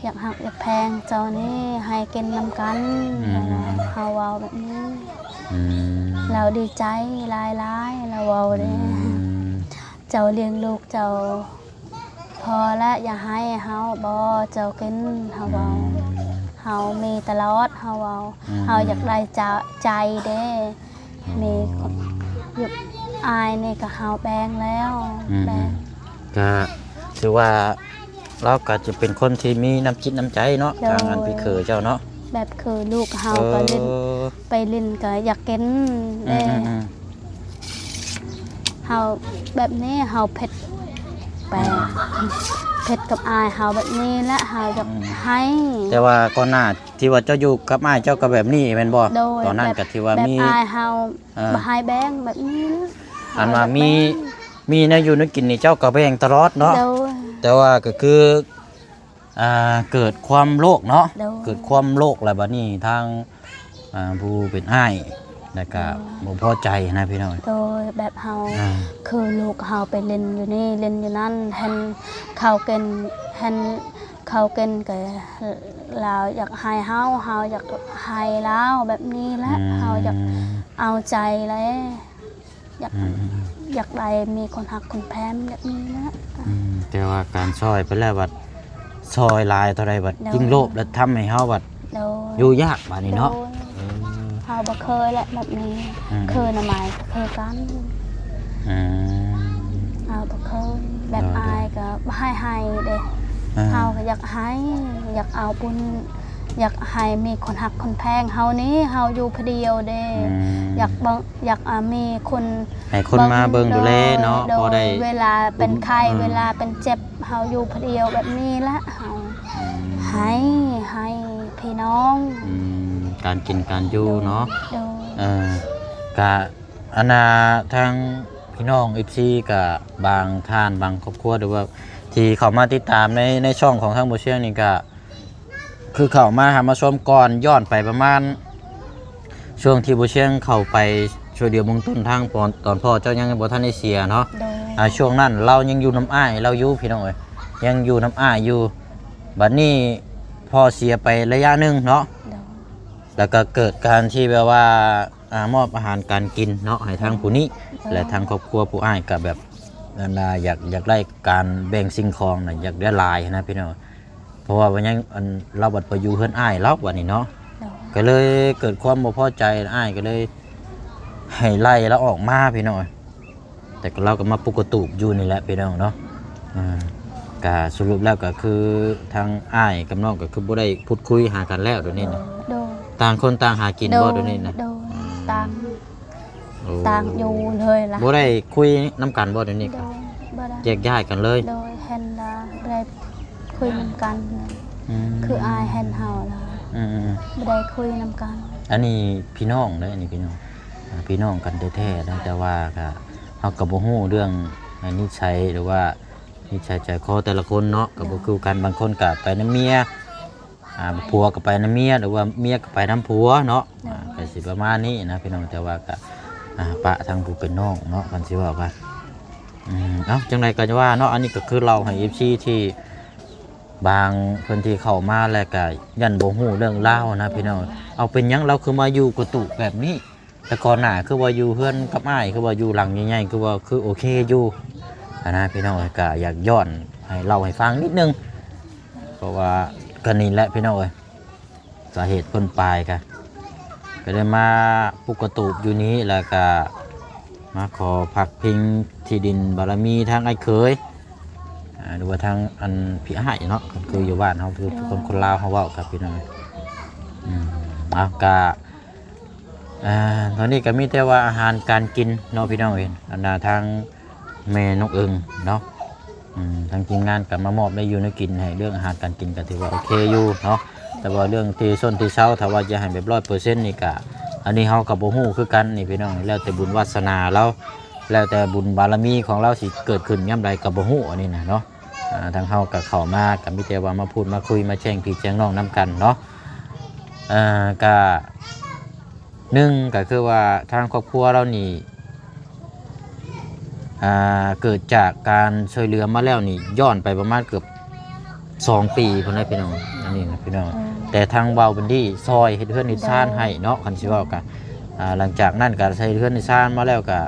ຢາກຮັກຢາກແພງເຈົ້ານີ້ ໃຫ້ກິນນຳກັນ. ອືມ ເຮົາເວົ້າແບບນີ້. ອືມ ລາວດີໃຈຫຼາຍໆ ລາວເວົ້າເດ້. ອືມ ເຈົ້າລ້ຽງລູກເຈົ້າພໍແລ້ວ ຢ່າໃຫ້ເຮົາບໍ ເຈົ້າກິນ ເຮົາເວົ້າ. ອືມ ເຮົາມີຕະຫຼອດ ເຮົາເວົ້າ. ອືມ ເຮົາຢາກໄດ້ຈະ ໃຈເດ້. ອໍ ມີ ອ້າຍນີ້ກໍເຮົາແບ່ງແລ້ວ. ອືມ ແບ່ງ ກໍຖືວ່າລາວກໍຈະເປັນຄົນທີ່ມີນ້ຳຈິດນ້ຳໃຈເນາະ. ໂດຍ ທາງອັນພີ່ເຂີຍເຈົ້າເນາະ ແບບຄືລູກເຮົາ ເອີ ກໍຫຼິ້ນ ໄປຫຼິ້ນກໍຢາກກິນເດ້. ອືມໆໆ ເຮົາແບບນີ້ ເຮົາເຜັດ ແປ ເຜັດກັບອ້າຍເຮົາແບບນີ້ແຫຼະ ເຮົາຢາກ ອືມ ໃຫ້. ແຕ່ວ່າກ່ອນໜ້າທີ່ວ່າເຈົ້າຢູ່ກັບອ້າຍເຈົ້າກໍແບບນີ້ແມ່ນບໍ່? ໂດຍ ຕອນນັ້ນກໍຖືວ່າມີ ແບບອ້າຍເຮົາ ເອີ ບໍ່ໃຫ້ແບ່ງແບບນີ້ນະ. ອັນວ່າມີ ເຮົາຢາກແບ່ງ ມີແນວຢູ່ແນວກິນນີ້ເຈົ້າກໍແບ່ງຕະຫຼອດເນາະ. ໂດຍ ແຕ່ວ່າກໍຄື ອ່າ ເກີດຄວາມໂລບເນາະ. ໂດຍ ເກີດຄວາມໂລບ ແລ້ວບັດນີ້ທາງ ອ່າ ຜູ້ເປັນອ້າຍ ແລ້ວກະ ໂດຍ ບໍ່ພໍໃຈນະພີ່ນ້ອງ. ໂດຍ ແບບເຮົາ ອ່າ ຄືລູກເຮົາໄປຫຼິ້ນຢູ່ນີ້ຫຼິ້ນຢູ່ນັ້ນ ເຫັນເຂົາກິນ ເຫັນເຂົາກິນກະ ລາວຢາກໃຫ້ເຮົາ ເຮົາຢາກໃຫ້ລາວ ແບບນີ້ແຫຼະ. ອືມ ເຮົາຢາກເອົາໃຈແຫຼະ. ຢາກ ອືມໆໆ ຢາກໄດ້ມີຄົນຮັກຄົນແພງແບບນີ້ນະ. ອືມ ແຕ່ວ່າການຊ່ອຍໄປແລ້ວບັດ ຊ່ອຍຫຼາຍເທົ່າໃດບັດ ໂດຍ ຍິ່ງໂລບ ແລະ ທຳໃຫ້ເຮົາບັດ ໂດຍ ຢູ່ຍາກບາດນີ້ເນາະ. ໂດຍ ເອີ ເຮົາບໍ່ເຄີຍແຫຼະແບບນີ້. ອືມໆ ຄືນະໄມກໍຄືກັນ. ອືມ ເຮົາບໍ່ເຄີຍ ແບບ ໂດຍໆ ອ້າຍກໍບໍ່ໃຫ້ໃຫ້ເດ້. ອ່າ ເຮົາກໍຢາກໃຫ້ ຢາກເອົາບຸນ ຢາກໃຫ້ມີຄົນຮັກຄົນແພງເຮົານີ້ ເຮົາຢູ່ຜູ້ດຽວເດ້ ອືມ ຢາກເບິ່ງ ຢາກ ອ່າ ມີຄົນ ໃຫ້ຄົນມາເບິ່ງດູແລເນາະ ໂດຍ ພໍໄດ້ ເວລາເປັນໄຂ້ ອືມ ເວລາເປັນເຈັບ ເຮົາຢູ່ຜູ້ດຽວແບບນີ້ລະ ເຮົາ ອືມ ໃຫ້ ໃຫ້ພີ່ນ້ອງ ອືມ ການກິນການຢູ່ເນາະ ໂດຍ ເອີ ກະ ອັນນ່າ ທາງພີ່ນ້ອງເອັຟຊີກະບາງທ່ານບາງຄອບຄົວ ຫຼືວ່າທີ່ເຂົ້າມາຕິດຕາມໃນ ໃນຊ່ອງຂອງທາງບໍ່ຊຽງນີ້ກະ ຄືເຂົ້າມາຫາມາຊົມກ່ອນ ຍ້ອນໄປປະມານຊ່ວງທີ່ບໍ່ຊຽງເຂົ້າໄປຊ່ວຍເຫຼືອເບື້ອງຕົ້ນທາງ ຕອນພໍ່ເຈົ້າຍັງບໍ່ທັນໄດ້ເສຍເນາະ ໂດຍ ອ່າ ຊ່ວງນັ້ນລາວຍັງຢູ່ນຳອ້າຍລາວຢູ່ ພີ່ນ້ອງເອີຍ ຍັງຢູ່ນຳອ້າຍຢູ່ ບັດນີ້ພໍ່ເສຍໄປໄລຍະໜຶ່ງເນາະ ໂດຍ ແລ້ວກໍເກີດການທີ່ແບບວ່າ ອ່າ ມອບອາຫານການກິນເນາະ ໃຫ້ທາງຜູ້ນີ້ ໂດຍ ແລະ ທາງຄອບຄົວຜູ້ອ້າຍກໍແບບ ອັນນ່າ ຢາກ ຢາກໄດ້ການແບ່ງສິ່ງຂອງນະ ຢາກໄດ້ຫຼາຍນະພີ່ນ້ອງ ເພາະວ່າມັນຍັງ ອັນ ລາວບັດໄປຢູ່ເຮືອນອ້າຍລາວບັດນີ້ເນາະ ໂດຍ ກໍເລີຍເກີດຄວາມບໍ່ພໍໃຈ ອ້າຍກໍເລີຍໃຫ້ໄລ່ລາວອອກມາພີ່ນ້ອງ ແຕ່ກໍລາວກໍມາປຸກກະຕູບຢູ່ນີ້ແຫຼະພີ່ນ້ອງເນາະ ອ່າ ກະສະຫຼຸບແລ້ວກໍຄືທາງອ້າຍກັບນ້ອງກໍຄືບໍ່ໄດ້ພູດຄຸຍຫາກັນແລ້ວດຽວນີ້ນະ ໂດຍ ຕ່າງຄົນຕ່າງຫາກິນບໍ່ດຽວນີ້ນະ ໂດຍ ອືມ ຕ່າງ ໂອ້ ຕ່າງຢູ່ເລີຍລະ ບໍ່ໄດ້ຄຸຍນຳກັນບໍ່ດຽວນີ້ ໂດຍ ບໍ່ໄດ້ ແຍກຍ້າຍກັນເລີຍ ໂດຍ ເຫັນລະບໍ່ໄດ້ຄຸຍນຳກັນ ອືມ ຄືອ້າຍເຫັນເຮົາລະ ອືມໆໆ ບໍ່ໄດ້ຄຸຍນຳກັນ ອັນນີ້ພີ່ນ້ອງເດ້ ອັນນີ້ພີ່ນ້ອງ ອ່າ ພີ່ນ້ອງກັນແທ້ໆນະ ແຕ່ວ່າກະ ເຮົາກໍບໍ່ຮູ້ເລື່ອງ ອ່າ ນິໄສ ຫຼືວ່ານິໄສໃຈຄໍແຕ່ລະຄົນເນາະ ກໍບໍ່ຄືກັນ ບາງຄົນກໍໄປນຳເມຍ ອ່າ ຜົວກໍໄປນຳເມຍ ຫຼືວ່າເມຍກໍໄປນຳຜົວເນາະ ໂດຍ ອ່າ ກໍຊິປະມານນີ້ນະພີ່ນ້ອງ ແຕ່ວ່າກໍ ອ່າ ປະທາງຜູ້ເປັນນ້ອງເນາະ ຄັນຊິເວົ້າກໍ ອືມ ເອົ້າ ຈັ່ງໃດກໍຢ່າວ່າເນາະ ອັນນີ້ກໍຄືເລົ່າໃຫ້ເອັຟຊີທີ່ບາງເພິ່ນທີ່ເຂົ້າມາແລ້ວກໍຢ້ານບໍ່ຮູ້ເລື່ອງລາວນະພີ່ນ້ອງ ເອົາ ເປັນຫຍັງລາວຄືມາຢູ່ກະຕຸແບບນີ້ ແຕ່ກ່ອນໜ້າຄືວ່າຢູ່ເຮືອນກັບອ້າຍ ຄືວ່າຢູ່ຫຼັງໃຫຍ່ໆ ຄືວ່າຄືໂອເຄຢູ່ຫັ້ນນະພີ່ນ້ອງ ກະຢາກຍ້ອນໃຫ້ເລົ່າໃຫ້ຟັງນິດໜຶ່ງ ເພາະວ່າກໍນີ້ແຫຼະພີ່ນ້ອງເອີຍ ສາເຫດຕົ້ນປາຍກະ ກໍໄດ້ມາປຸກກະຕູບຢູ່ນີ້ ແລ້ວກະມາຂໍພັກພິງທີ່ດິນບາລະມີທາງອ້າຍເຂີຍ ອ່າ ຫຼືວ່າທາງອັນພີ່ອ້າຍເນາະ ກໍຄືຢູ່ບ້ານເຮົາ ຄືຄົນ ຄົນລາວເຮົາເວົ້າກັບພີ່ນ້ອງ ອືມ ເອົາ ກະ ອ່າ ຕອນນີ້ກໍມີແຕ່ວ່າອາຫານການກິນເນາະພີ່ນ້ອງເອີຍ ອັນນ່າ ທາງແມ່ນ້ອງເອິງເນາະ ອືມ ທາງທີມງານກໍມາມອບໄດ້ຢູ່ແນວກິນໃຫ້ ເລື່ອງອາຫານການກິນກໍຖືວ່າໂອເຄຢູ່ເນາະ ແຕ່ວ່າເລື່ອງທີ່ຊົນທີ່ເຊົາ ຖ້າວ່າຈະໃຫ້ແບບຮ້ອຍເປີເຊັນນີ້ກໍ ອັນນີ້ເຮົາກໍບໍ່ຮູ້ຄືກັນນີ້ພີ່ນ້ອງ ແລ້ວແຕ່ບຸນວາສະໜາລາວ ແລ້ວແຕ່ບຸນບາລະມີຂອງລາວຊິເກີດຂຶ້ນຍາມໃດກໍບໍ່ຮູ້ ອັນນີ້ນະເນາະ ອ່າ ທາງເຮົາກໍເຂົ້າມາກໍມີແຕ່ວ່າມາພູດມາຄຸຍມາແຈ້ງພີ່ແຈ້ງນ້ອງນຳກັນເນາະ ເອີ ກໍ ໜຶ່ງກໍຄືວ່າທາງຄອບຄົວລາວນີ້ ອ່າ ເກີດຈາກການຊ່ວຍເຫຼືອມາແລ້ວນີ້ ຍ້ອນໄປປະມານເກືອບສອງປີພຸ້ນນະພີ່ນ້ອງ ອັນນີ້ນະພີ່ນ້ອງ ອືມ ແຕ່ທາງບ່າວເບັນດີຊ່ອຍເຮັດເຮືອນເຮັດຊານໃຫ້ເນາະ ໂດຍ ຄັນຊິເວົ້າກໍ ອ່າ ຫຼັງຈາກນັ້ນກໍໃຊ້ເຮືອນໃຊ້ຊານມາແລ້ວກໍ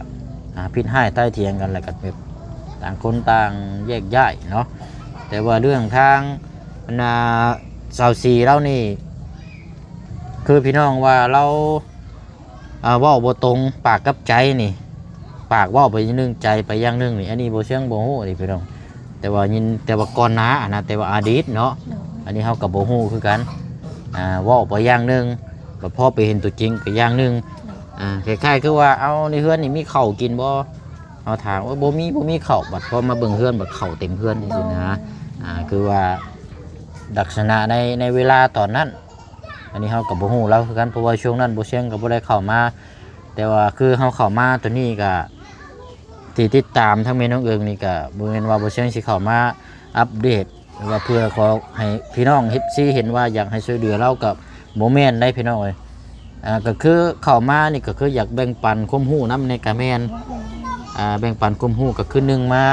ອ່າ ຜິດຮ້າຍຕາຍຖຽງກັນ ແລ້ວກໍແບບຕ່າງຄົນຕ່າງແຍກຍ້າຍເນາະ ແຕ່ວ່າເລື່ອງທາງ ອັນນ່າ ສາວສີລາວນີ້ ຄືພີ່ນ້ອງວ່າລາວ ອ່າ ເວົ້າບໍ່ຕົງປາກກັບໃຈນີ້ ປາກເວົ້າໄປຢ່າງໜຶ່ງ ໃຈໄປຢ່າງໜຶ່ງນີ້ ອັນນີ້ບໍ່ເຊີງບໍ່ຮູ້ເດ້ພີ່ນ້ອງ ແຕ່ວ່າຍິນ ແຕ່ວ່າກ່ອນໜ້າຫັ້ນນະ ແຕ່ວ່າອະດີດເນາະ ໂດຍ ອັນນີ້ເຮົາກໍບໍ່ຮູ້ຄືກັນ ອ່າ ເວົ້າໄປຢ່າງໜຶ່ງ ບັດພໍໄປເຫັນຕົວຈິງກໍຢ່າງໜຶ່ງ ໂດຍ ອ່າ ຄ້າຍໆຄືວ່າ ເອົາ ໃນເຮືອນນີ້ມີເຂົ້າກິນບໍ່ ເຮົາຖາມ ໂອ້ຍ ບໍ່ມີ ບໍ່ມີເຂົ້າ ບັດພໍມາເບິ່ງເຮືອນ ບັດເຂົ້າເຕັມເຮືອນ ໂດຍ ຈັ່ງຊີ້ນະ ອ່າ ຄືວ່າລັກສະນະໃນ ໃນເວລາຕອນນັ້ນ ອັນນີ້ເຮົາກໍບໍ່ຮູ້ລາວຄືກັນ ເພາະວ່າຊ່ວງນັ້ນບໍ່ຊຽງກໍບໍ່ໄດ້ເຂົ້າມາ ແຕ່ວ່າຄືເຮົາເຂົ້າມາໂຕນີ້ກໍ ທີ່ຕິດຕາມທາງແມ່ນ້ອງເອິງນີ້ ກໍບໍ່ແມ່ນວ່າບໍ່ຊຽງຊິເຂົ້າມາອັບເດດ ຫຼືວ່າເພື່ອຂໍໃຫ້ພີ່ນ້ອງເອັຟຊີເຫັນວ່າຢາກໃຫ້ຊ່ວຍເຫຼືອລາວ ກໍບໍ່ແມ່ນໃດພີ່ນ້ອງເອີຍ ອ່າ ກໍຄືເຂົ້າມານີ້ ກໍຄືຢາກແບ່ງປັນຄວາມຮູ້ນຳແດ່ ກໍແມ່ນ ອ່າ ແບ່ງປັນຄວາມຮູ້ ກໍຄືໜຶ່ງມາ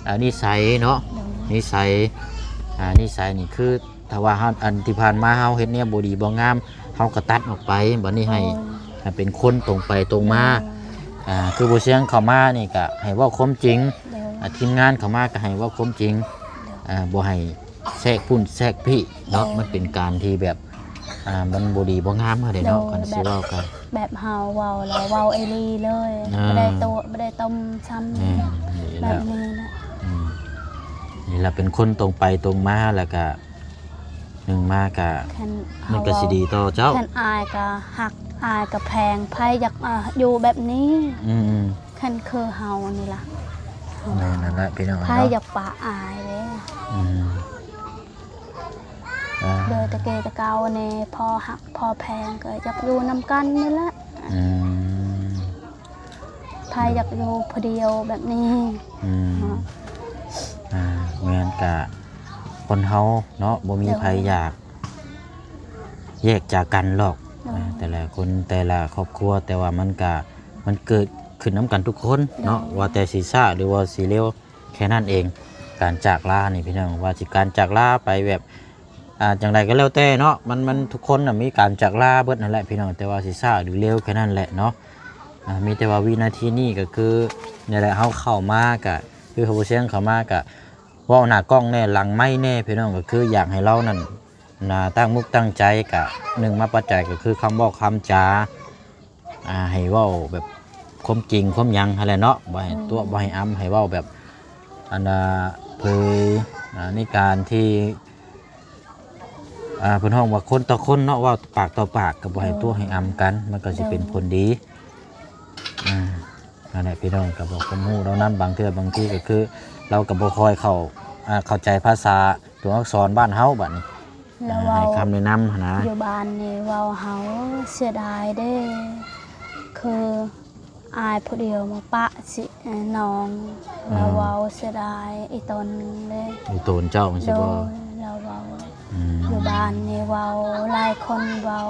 ອ່າ ນິໄສເນາະ ໂດຍ ນິໄສ ອ່າ ນິໄສນີ້ຄື ຖ້າວ່າເຮົາ ອັນທີ່ຜ່ານມາເຮົາເຮັດແນວບໍ່ດີບໍ່ງາມ ເຮົາກໍຕັດອອກໄປ ບັດນີ້ໃຫ້ ໂດຍ ໃຫ້ເປັນຄົນຕົງໄປຕົງມາ ໂດຍ ອ່າ ຄືບໍ່ຊຽງເຂົ້າມານີ້ກໍໃຫ້ເວົ້າຄວາມຈິງ ໂດຍ ອ່າ ທີມງານເຂົ້າມາກໍໃຫ້ເວົ້າຄວາມຈິງ ໂດຍ ອ່າ ບໍ່ໃຫ້ແຊກພຸ້ນແຊກພີ້ເນາະ ແມ່ນ ມັນເປັນການທີ່ແບບ ອ່າ ມັນບໍ່ດີບໍ່ງາມເຮົາເດ້ເນາະ ໂດຍ ຄັນຊິເວົ້າກໍ ແບບ ແບບເຮົາເວົ້າແລ້ວເວົ້າອີ່ຫຼີເລີຍ ອ່າ ບໍ່ໄດ້ໂຕ້ ບໍ່ໄດ້ຕົ້ມຊ້ຳ ແມ່ນ ນີ້ແຫຼະ ແບບນີ້ນະ ອືມ ນີ້ແຫຼະເປັນຄົນຕົງໄປຕົງມາ ແລ້ວກໍ ໜຶ່ງມາກະ ຄັນ ມັນກະຊິດີຕໍ່ເຈົ້າ ເຮົາເວົ້າ ຄັນອາຍກະຮັກ ອາຍກະແພງ ໃຜຢາກ ອ່າ ຢູ່ແບບນີ້ ອືມໆ ຄັນຄືເຮົານີ້ລະ ແມ່ນນັ້ນແຫຼະພີ່ນ້ອງ ໃຜເນາະ ຢາກປະອາຍເດ້ ອືມ ອ່າ ໂດຍແຕ່ເກແຕ່ເກົ່ານີ້ ພໍຮັກພໍແພງກໍຢາກຢູ່ນຳກັນນີ້ແຫຼະ ອືມ ໃຜຢາກຢູ່ຜູ້ດຽວແບບນີ້ ອືມ ເນາະ ອ່າ ແມ່ນ ກະຄົນເຮົາເນາະ ບໍ່ມີ ໂດຍ ໃຜຢາກແຍກຈາກກັນຫຼອກ ໂດຍ ອ່າ ແຕ່ລະຄົນ ແຕ່ລະຄອບຄົວ ແຕ່ວ່າມັນກະ ມັນເກີດຂຶ້ນນຳກັນທຸກຄົນເນາະ ໂດຍ ວ່າແຕ່ຊິຊ້າ ຫຼືວ່າຊິເລັວ ແຄ່ນັ້ນເອງ ການຈາກລານີ້ພີ່ນ້ອງ ວ່າຊິການຈາກລາໄປແບບ ອ່າ ຈັ່ງໃດກໍແລ້ວແຕ່ເນາະ ມັນ ມັນ ໂດຍ ທຸກຄົນນະມີການຈາກລາເບິດນັ້ນແຫຼະພີ່ນ້ອງ ແຕ່ວ່າຊິຊ້າຫຼືເລັວແຄ່ນັ້ນແຫຼະເນາະ ອ່າ ມີແຕ່ວ່າວິນາທີນີ້ກໍຄືນີ້ແຫຼະ ເຮົາເຂົ້າມາກະ ຄືເຮົາບໍ່ຊຽງເຂົ້າມາກະ ເວົ້າໜ້າກ້ອງແດ່ ຫຼັງໄມແດ່ພີ່ນ້ອງ ກໍຄືຢາກໃຫ້ລາວນັ້ນ ນະ ຕັ້ງມຸກຕັ້ງໃຈ ກະໜຶ່ງມາປັດໄຈກໍຄືຄຳເວົ້າຄຳຈາ ອ່າ ໃຫ້ເວົ້າແບບຄວາມຈິງຄວາມຫຍັງຫັ້ນແຫຼະເນາະ ບໍ່ໃຫ້ຕົວະ ອືມ ບໍ່ໃຫ້ອຳ ໃຫ້ເວົ້າແບບ ອັນນ່າ ເຜີຍ ອ່າ ໃນການທີ່ ອ່າ ເພິ່ນຮ້ອງວ່າຄົນຕໍ່ຄົນເນາະ ເວົ້າປາກຕໍ່ປາກ ກໍບໍ່ໃຫ້ຕົວະ ໂດຍ ໃຫ້ອຳກັນ ມັນກໍຊິເປັນ ໂດຍ ຜົນດີ ອ່າ ນັ້ນແຫຼະພີ່ນ້ອງ ກໍບອກຄວາມຮູ້ລາວນຳ ບາງເທື່ອບາງທີກໍຄືລາວກໍບໍ່ຄ່ອຍເຂົ້າ ອ່າ ເຂົ້າໃຈພາສາຕົວອັກສອນບ້ານເຮົາບາດນີ້ ລາວເວົ້າ ໃຫ້ຄຳແນະນຳຫັ້ນນະ ຢູ່ບ້ານນີ້ເວົ້າເຮົາເສຍດາຍເດ້ ຄືອ້າຍຜູ້ດຽວມາປະຊິ ນ້ອງ ອືມ ລາວເວົ້າເສຍດາຍອີ່ຕົນເດ້ ອີ່ຕົນເຈົ້າຈັ່ງຊີ້ບໍ ໂດຍ ລາວເວົ້າ ອືມ ຢູ່ບ້ານນີ້ເວົ້າ ຫຼາຍຄົນເວົ້າ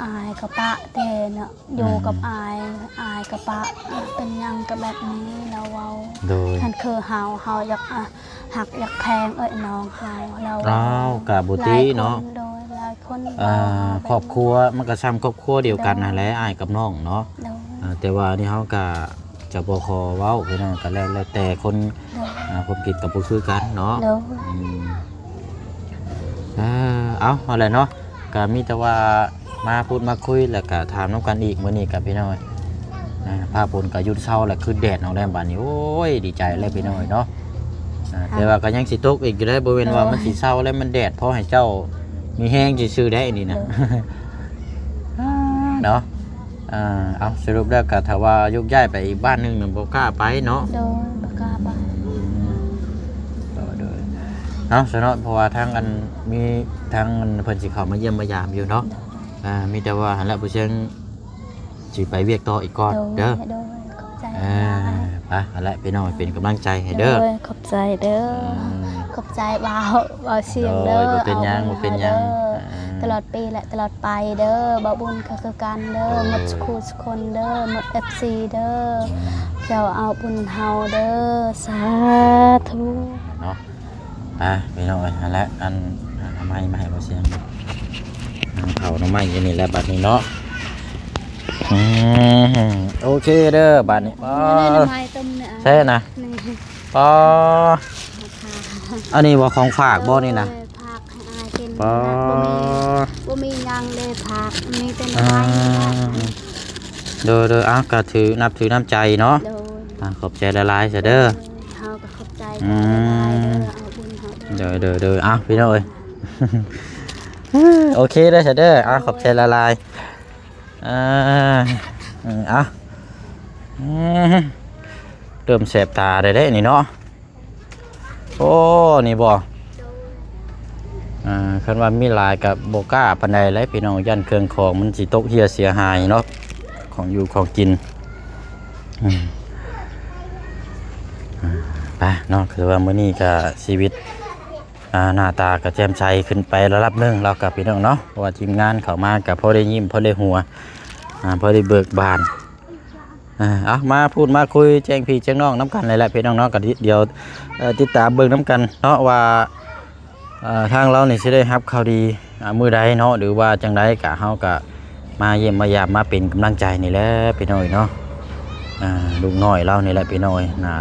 ອ້າຍກໍປະແຕ່ເນາະ ຢູ່ກັບ ອືມ ອ້າຍ ອ້າຍກໍປະ ເປັນຫຍັງກໍແບບນີ້ ລາວເວົ້າ ໂດຍ ຄັນຄືເຮົາ ເຮົາຢາກ ອ່າ ຮັກຢາກແພງເອື້ອຍນ້ອງເຮົາ ລາວເວົ້າ ອ້າວ ກະບໍ່ຕິເນາະ ຫຼາຍຄົນ ໂດຍ ຫຼາຍຄົນ ອ່າ ເວົ້າມາແບບ ຄອບຄົວ ມັນກະຊ່ຳຄອບຄົວດຽວກັນ ໂດຍ ຫັ້ນແຫຼະ ອ້າຍກັບນ້ອງເນາະ ໂດຍ ອ່າ ແຕ່ວ່າອັນນີ້ເຮົາກະຈະບໍ່ຂໍເວົ້າພີ່ນ້ອງ ກະແລ້ວ ແລ້ວແຕ່ຄົນ ໂດຍ ອ່າ ຄວາມຄິດກໍບໍ່ຄືກັນເນາະ ໂດຍ ອືມ ເອີ ເອົາ ຫັ້ນແຫຼະເນາະ ກະມີແຕ່ວ່າມາພູດມາຄຸຍ ແລ້ວກະຖາມນຳກັນອີກ ມື້ນີ້ກະພີ່ນ້ອງ ອ່າ ຟ້າຝົນກໍຢຸດເຊົາແລ້ວ ຄືແດດອອກແລ້ວບາດນີ້ ໂອ້ຍ ດີໃຈແລ້ວພີ່ນ້ອງເນາະ ອ່າ ແຕ່ວ່າກໍຍັງຊິຕົກອີກຢູ່ເດ້ ບໍ່ແມ່ນວ່າ ໂດຍ ມັນຊິເຊົາແລ້ວ ມັນແດດພໍໃຫ້ເຈົ້າມີແຮງຊື່ໆ ໄດ້ນີ້ນະ ໂດຍ ອ່າ ເນາະ ອ່າ ເອົາ ສະຫຼຸບແລ້ວກໍຖ້າວ່າຍົກຍ້າຍໄປອີກບ້ານໜຶ່ງນັ້ນ ບໍ່ກ້າໄປເນາະ ໂດຍ ບໍ່ກ້າໄປ ອືມ ໂດຍໆ ເອົາ ຊະເນາະ ເພາະວ່າທາງອັນ ມີທາງອັນ ເພິ່ນຊິເຂົ້າມາຢ້ຽມມາຢາມຢູ່ເນາະ ໂດຍ ອ່າ ມີແຕ່ວ່າຫັ້ນແຫຼະ ຜູ້ຊຽງຊິໄປວຽກຕໍ່ອີກກ່ອນ ໂດຍ ເດີ ໂດຍ ຂອບໃຈ ອ່າ ຫຼາຍ ໄປ ຫັ້ນແຫຼະ ພີ່ນ້ອງ ເປັນກຳລັງໃຈໃຫ້ເດີ ໂດຍ ຂອບໃຈເດີ ອືມ ຂອບໃຈບ່າວ ບ່າວຊຽງເດີ ໂດຍ ບໍ່ເປັນຫຍັງ ບໍ່ເປັນຫຍັງ ອ່າ ຕະຫຼອດປີ ແລະ ຕະຫຼອດໄປເດີ ບ່າວບຸນກໍຄືກັນເດີ ໂດຍ ໝົດສູ່ຄູ່ສູ່ຄົນເດີ ໝົດເອັຟຊີເດີ ອືມ ເຈົ້າເອົາບຸນເຮົາເດີ ສາທຸ ເນາະ ອ່າ ພີ່ນ້ອງເອີຍ ຫັ້ນແຫຼະ ອັນ ອາ ເອົາໄມ້ມາໃຫ້ບ່າວຊຽງ ເຜົາໜໍ່ໄມ້ຢູ່ນີ້ແຫຼະ ບັດນີ້ເນາະ ອືມ ໂອເຄເດີ ບັດນີ້ ອໍ ແຊນະ ອໍ ອັນນີ້ບໍ່ ຂອງຝາກບໍ່ນີ້ນະ? ເອີ ຝາກໃຫ້ອ້າຍກິນ ບໍ່ມີ ບໍ່ມີຫຍັງເດ້ຝາກ ມີແຕ່ໜໍ່ໄມ້ນີ້ແຫຼະ ໂດຍໆ ເອົາ ກໍຖື ນັບຖືນ້ຳໃຈເນາະ ໂດຍ ອ່າ ຂອບໃຈຫຼາຍໆຊະເດີ ໂດຍ ເຮົາກໍຂອບໃຈ ອືມ ຫຼາຍໆເດີ ເອົາບຸນເຮົາເດີ ໂດຍໆ ເອົາ ພີ່ນ້ອງເອີຍ ໂອເຄເດີຊະເດີ ອ່າ ໂດຍ ຂອບໃຈຫຼາຍໆ ອ່າ ເອົາ ອືມ ເລີ່ມແສບຕາແລ້ວເດ້ນີ້ເນາະ ໂອ້ ນີ້ບໍ່ ອ່າ ຄັນວ່າມີຫຼາຍກໍບໍ່ກ້າປານໃດແຫຼະພີ່ນ້ອງ ຢ້ານເຄື່ອງຂອງມັນຊິຕົກເຮ່ຍເສຍຫາຍເນາະ ຂອງຢູ່ຂອງກິນ ອືມ ອ່າ ໄປເນາະ ຄືວ່າມື້ນີ້ກໍຊີວິດ ອ່າ ໜ້າຕາກໍແຈ່ມໃສຂຶ້ນໄປລະດັບໜຶ່ງແລ້ວກໍພີ່ນ້ອງເນາະ ເພາະວ່າທີມງານເຂົ້າມາກໍພໍໄດ້ຍິ້ມ ພໍໄດ້ຫົວ ອ່າ ພໍໄດ້ເບີກບານ ອ່າ ເອົາ ມາພູດມາຄຸຍແຈ້ງພີ່ແຈ້ງນ້ອງນຳກັນນີ້ແຫຼະພີ່ນ້ອງເນາະ ກໍດ- ດຽວ ເອີ ຕິດຕາມເບິ່ງນຳກັນເນາະວ່າ ເອີ ທາງລາວນີ້ຊິໄດ້ຮັບຂ່າວດີ ອ່າ ມື້ໃດເນາະ ຫຼືວ່າຈັ່ງໃດ ກະເຮົາກະມາຢ້ຽມມາຢາມ ມາເປັນກຳລັງໃຈນີ້ແຫຼະພີ່ນ້ອງເອີຍເນາະ ອ່າ ລູກນ້ອຍລາວນີ້ແຫຼະພີ່ນ້ອງເອີຍ ໜ້າ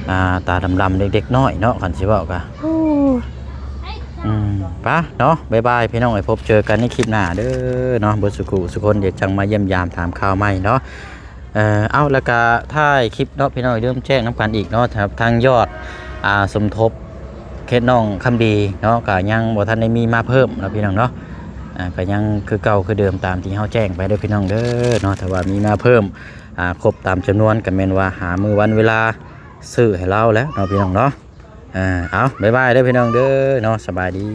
ໜ້າຕາດຳໆ ເດັກໆນ້ອຍເນາະ ຄັນຊິເວົ້າກະ ອືມ ປະເນາະ ບາຍບາຍພີ່ນ້ອງເອີຍ ພົບເຈີກັນໃນຄລິບໜ້າເດີເນາະ ເບິດສຸຂູສຸຄົນ ດຽວຈັ່ງມາຢ້ຽມຢາມຖາມຂ່າວໃໝ່ເນາະ ເອີ ເອົາ ແລ້ວກະທ້າຍຄລິບເນາະ ພີ່ນ້ອງ ເລີ່ມແຈ້ງນຳກັນອີກເນາະ ທາງຍອດ ອ່າ ສົມທົບ ເຮັດນ້ອງຄຳດີເນາະ ກະຍັງບໍ່ທັນໄດ້ມີມາເພີ່ມເນາະພີ່ນ້ອງເນາະ. ອ່າ ກະຍັງຄືເກົ່າຄືເດີມຕາມທີ່ເຮົາແຈ້ງໄປເດີພີ່ນ້ອງເດີເນາະ. ຖ້າວ່າມີມາເພີ່ມ ອ່າ ຄົບຕາມຈຳນວນ ກະແມ່ນວ່າຫາມື້ວັນເວລາຊື້ໃຫ້ລາວແລ້ວເນາະພີ່ນ້ອງເນາະ. ອ່າ ເອົາ ບາຍບາຍເດີພີ່ນ້ອງເດີເນາະ ສະບາຍດີ.